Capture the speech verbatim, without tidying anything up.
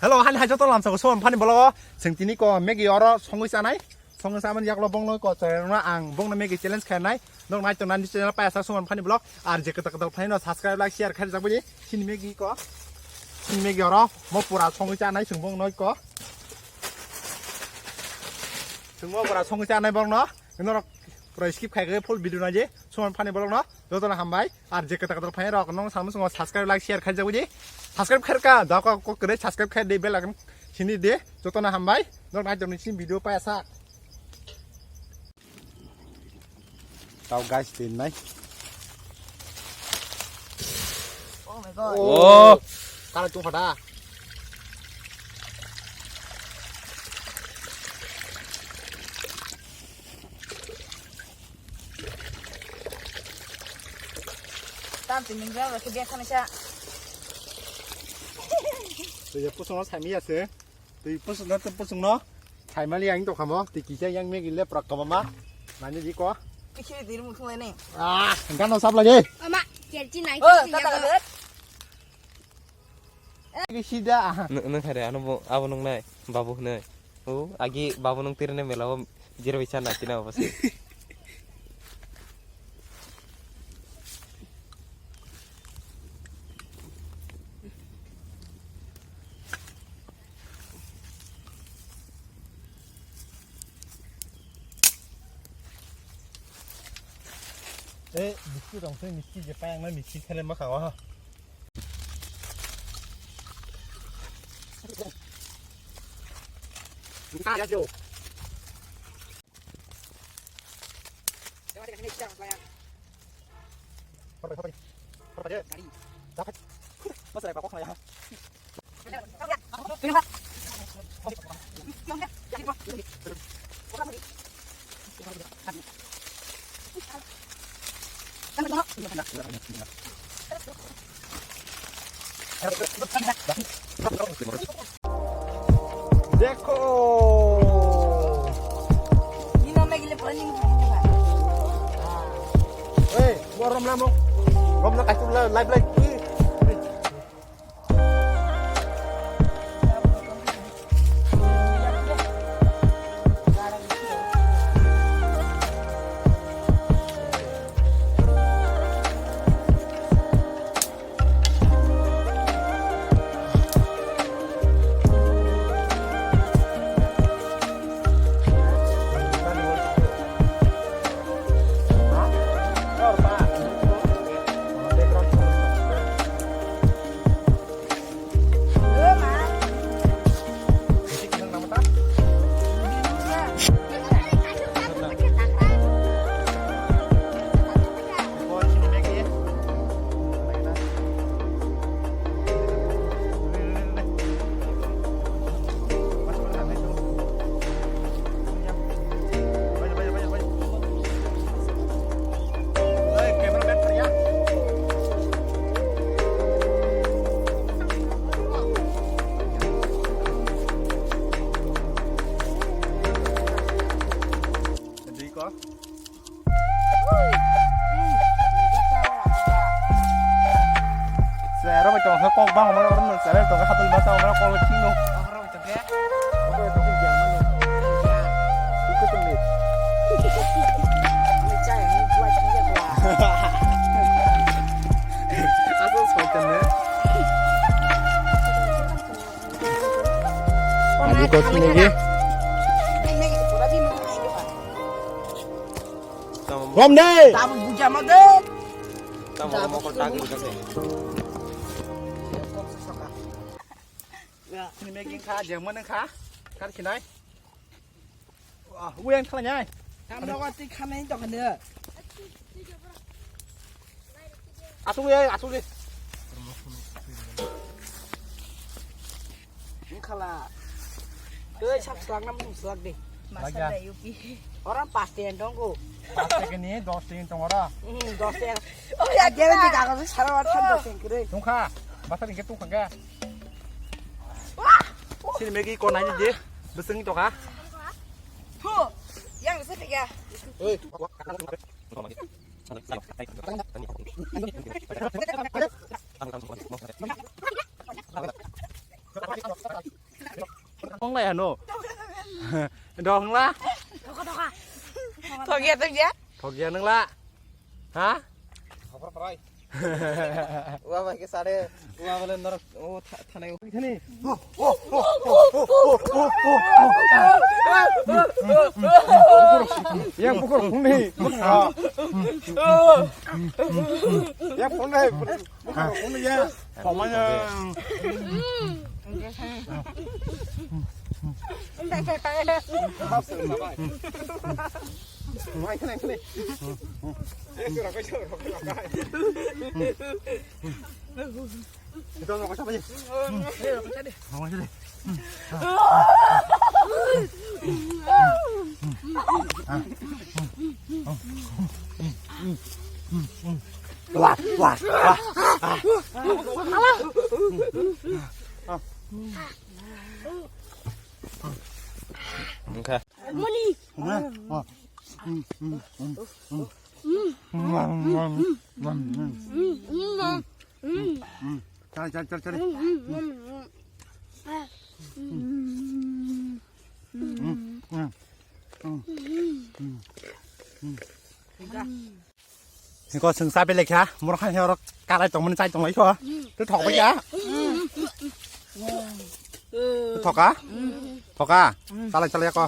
Hello, hani hai joto lamsa ko Suman Funny vlog o. Chwng tini ko Maggi oro songwi chanai. Songwi chamani yaklo bongno ko channel no ang bongno Maggi challenge khainai. Nok nai to nani channel pa asa Suman Funny vlog. Ar je kwtal kwtal phaino subscribe, like, share khai jak bini. Sini Maggi ko. Sini Maggi oro mo pura songwi chanai chwng bongno ko. Chwng mo pura songwi chanai bongno. Norok pura skip khai full video nai je. Suman Funny vlog no. Jotono hambai. Ar je kwtal kwtal phaino rok nong samung sungo subscribe, like, share khai jak bini. Subscribe khairka, da ko ko kre subscribe khai de bell icon sini de. Jotono hambai. Nok nai to nani video pa asa. Tau guys, tin nai. Oh my God. Oh. Kala tu khada. Tam tin ning jang ke dia khana sa. Tu ya pusung lo sami ya se. Twi pusung no, twi pusung no. Saimali yang to khamo, twi kisa yang Maggi le prak kama ma. Nani di ko. Kisi di rumu thung ne. Ah, gano sap lagi. Mama, kerci nai. Oh, tata lagat. Kisi da. Nung khare ano bo abo nung nai, babu hnai. O, agi babu nung tirne mela o jiro bisa nai tina basi. Eh, misti dong sini misti je payang na misti kene ma khawa. Nta ya jo. Dekho. Ni no me gile planning. Hey, gua rom lamo. Rom na kasih live live. Sero bai tong kok bang ma oro no sero tong kha tong ma tong ma kok thing no. Asal sokan ne. Ani kau sini ni. Rom deh. Tamu buja ma de. Tamu mau kotak gitu sih. Ini making kha, jangan mana kha? Kar kinai. Wah, uyan khala nyai. Tam logo ti khamai to khane. Asuk ye, asuk ye. Khala. Tei sab slak nam slak de. Masala U P. Ora pas ten tong ko. Pas ten ni dos ten tong ora. Hmm, dos ten. Oh ya, gere di kago sara wat kan dos ten kere. Tungkha. Basa ni ke tungkha ga. Sini megi ko nai di. Beseng to ka. Hu. Yang se ya. Oi. Ong lai ano. Dong la. Thokya, thokya. Thokya nang la. Ha? Wa bai ke sare. Wa bole nor o thanai. Yang pukul phone ni. Yang phone ni. Pokoknya. Chale, chale, chale, chale. Hiko sengsa belekha, moro khan horo kalai tongmani chai tonglai kho. Tu thok bai ya. Tu thoka? Thoka? Chalai chalai ko.